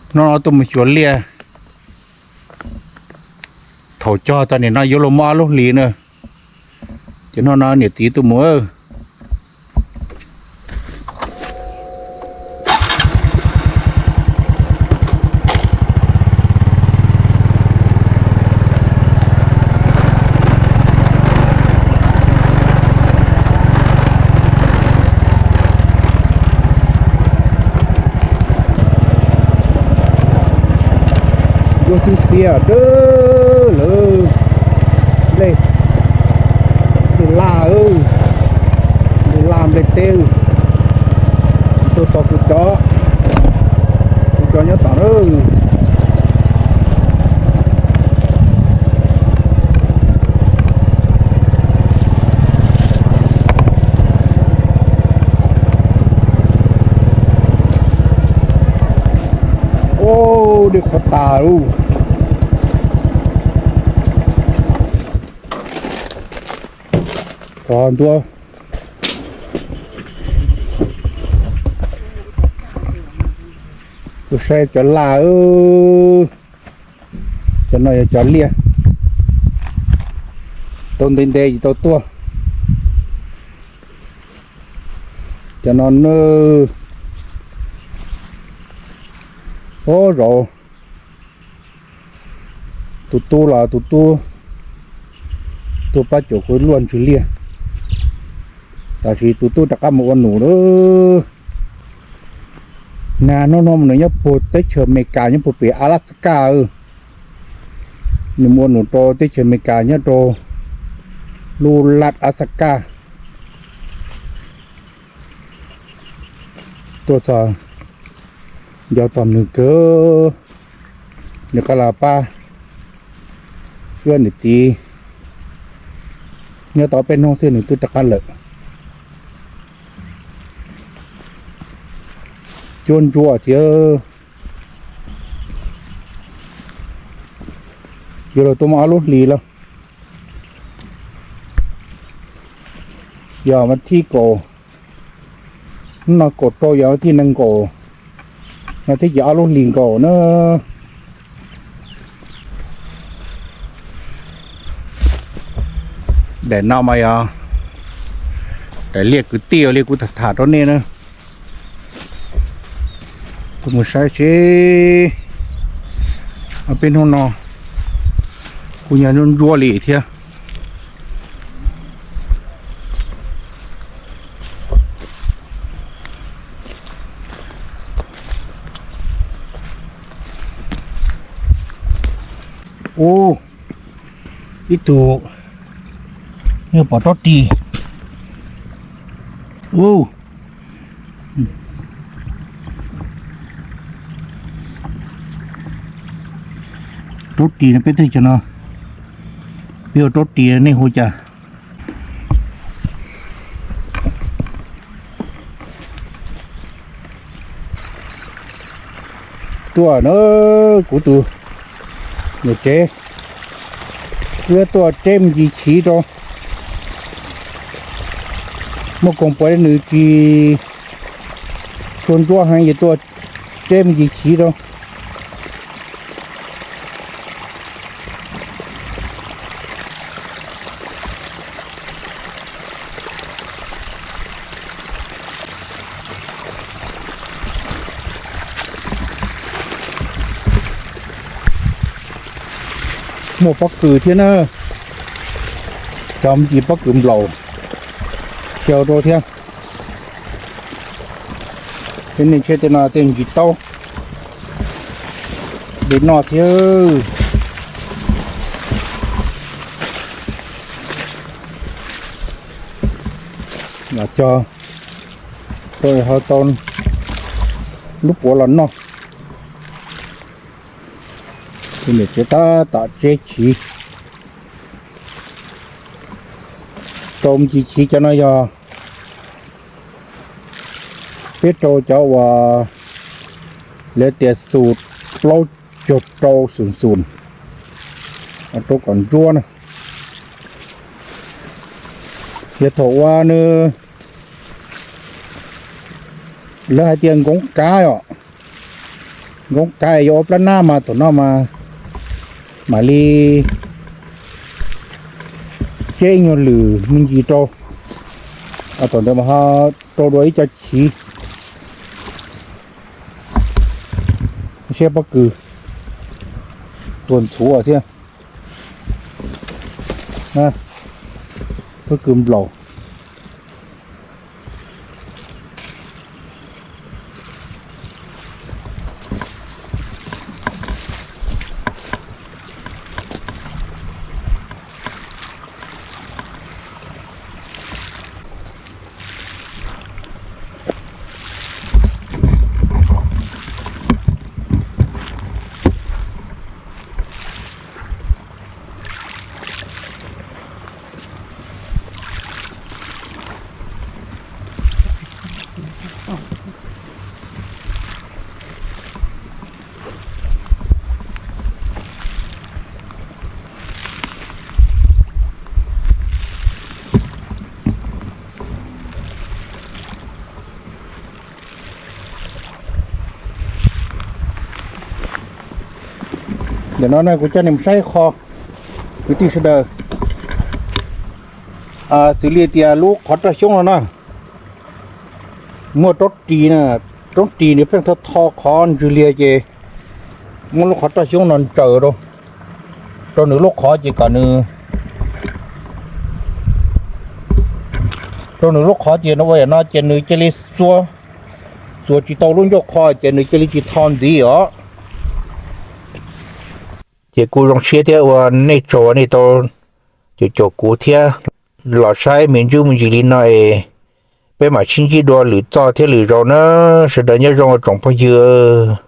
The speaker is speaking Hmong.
Hnub no tuaj mus xyuas liaj, thaum cog tag nim no yuav luag muaj ob lub hlis na. Ces hnub no niam txiv tuaj mus. Yuav xwb xiav dawb lawm. Nplej, nplej laj, nplej laj nplej teb. Tuaj tos kuv cov, kuv cov nyob tom na. Ub, dej qhuav tas lauj. Cov ntua, kuv saib cov laj, cov no yog cov liaj, tau ntev ntev tsis tau tuaj. Cov no na, ub, zaum tus tub los tus tub tuaj pab caum kuv luaj ntsws liaj, tab sis tus tub rov qab mus ua num lawm. Nag hnub no nws nyob puag teb chaws Amelikas, nyob puag pem Alaska. Nws mus ua num rau teb chaws Amelikas nyob rau lub laj Alaska. Tuaj txog, nco txog nws kawg, nws qab los pab wb niam txiv nyob tau peb hnub xwb nws twb rov qab lawm. Cuab ntsuab thiab, yuav luag tuaj muaj ob lub hlis lawm. Yog vas thib kaum, no kaum rau, yog vas thib nees nkaum no thiab ces ob lub hlis nkaum na. Daim no mas yog daim liaj kwv tij uas li kuv tham tham rau nej na. Kuv mus saib seb ob peb hnub no kuj nyuaj ntsuab li thiab. Ub, ib tug, yog pom rab ris. Ub, rab ris no peb tej cov no, peb hu rab ris nej hu cas? Tuaj na, kuv tus niam tsev, kuv yuav tuaj tseb me ntsis chiv rau. Muaj koom puav nws tsis tshua ntsuab heev ces tuaj tseb me ntsis chiv rau. Muaj pob kws thiab na, cov me ntsis pob kws nplaum xyaw rau thiab. Tej nej tsheb tej no tej ntsis taub, li noj thiab. Los cog rau ho tau lub puav los noj. Tus niam tsev tab tom tseb chiv rau me ntsis chiv. Cov no yog peb rau cov uas lawv tias xus plaub caug rau xus xus, rau kom ntsuab na. Yog thaum ua nws, lawv hais tias nkoov kav os, Nkoob kav yuav ua plab nab mas thaum no mas mam li ceb ib nyuag lwm me ntsis rau, thaum ntawd mas ho rau dua ib co chiv. Siab pob kws tuag ntxhuav thiab. Pob kws nplaum. Ntawm no na kuv coj nej mus saib qho, kwv tij sawv daws. Xws li tias lub qhov roj xyoob no na, muaj roob ris, roob ris nws pheej tho tho qhov ntswg liag ces muab lub qhov roj xyoob no ntsaws rau, rau nws lub qhov ces kom nws, rau nws lub qhov ces nws ua yam no ces nws cia li xuas, xuas tsis tau lub ncauj qhov ces nws cia li tsis tho ntxiv os. Ces kuv zoo siab thiab ua nej tsaug nej tau caum caum kuv thiab los saib me ntsis me ntsis li no es peb mam sib ntsib dua lwm txoj thiab lwm zaus na. Sawv daws nyob zoo ua tsoom phooj ywg.